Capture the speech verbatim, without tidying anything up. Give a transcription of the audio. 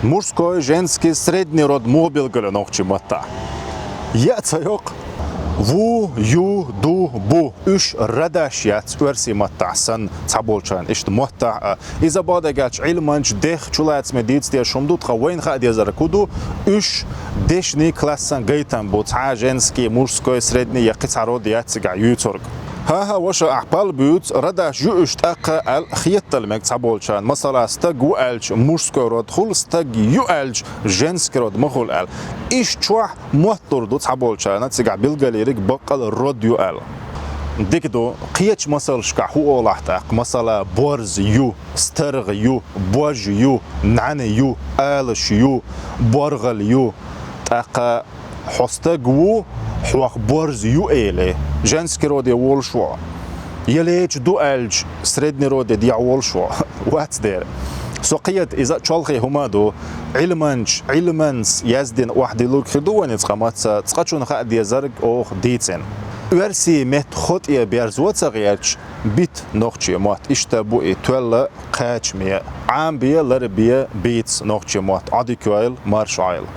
Мужской, женский, средний род муха билгал ю нохчийн маттахь? Яа ца йоккху. Ву, ю, ду, бу. Уьш родаш яц оьрсийн маттахь санна цхьаболчарна иштта маттахь а. Иза бакъдерг аьлча, Ӏилманча дех чулацаме дийца дезаш хӀума ду, тхан вайна хаа дезарг хӀун ду, уьш дешний классан гайтам бу, цхьа женский, мужской, средний я кхин цхьа род яц цигахь юьйцург. ХӀан-хӀа, ваша, ахь пал буьйцу, родаш ю уьш тӀаккха аьлла хетадала мега цхьаболчарна. Масала, стаг ву аьлча, мужской род хуьлу, стаг ю аьлча, женский род ма хуьлу аьлла. Иштта чохь мотт лур ду цхьаболчарна, цигахь билгалйийриг баккъал род ю аьлла. Дика ду, кхечу масалшкахь хӀун олахь тӀаккха? Масала, борз ю, старгӀа ю, бож ю, нӀаьна ю, алаш ю, боргӀал ю. ТӀаккха хьо стаг ву, хьох борз ю эле, женский роде волуш ву хьо. Я лечу ду аьлча, средний роде дехьа волуш ву хьо. Вац дера. Со кхета, иза а чолхе хӀума а ду. Ӏилманча, Ӏилманца яздина охьадиллург хир ду вайна цкъа мацца, цкъачунна хаа дезарг оха дийцина. Оьрсийн меттан хӀотӀе берзо ца гӀерташ, бита нохчийн мотт. Иштта бу и тоьлла кхачаме. Ӏамабе, ларбе бийца нохчийн мотт. Ӏадика йойла, марша Ӏойла.